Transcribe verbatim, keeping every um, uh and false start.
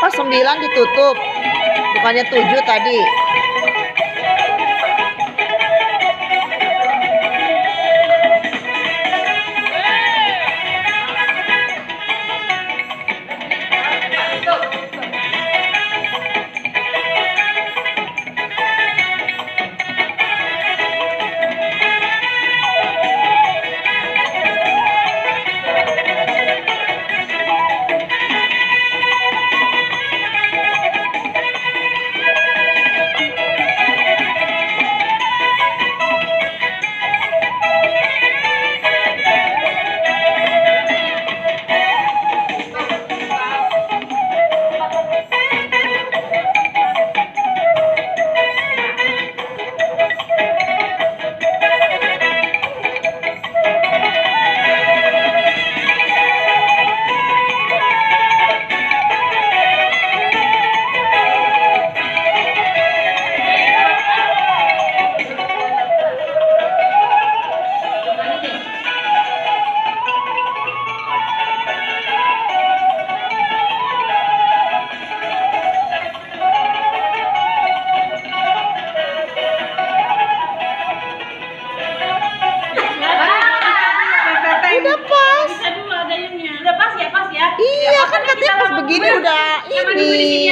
Oh, sembilan ditutup. Bukannya tujuh tadi. Udah pas. Bisa dulu ada yang nya. Udah pas ya, pas ya. Iya, ya, kan pokoknya katanya kita pas begini udah ini. Sama dulu di sini aja.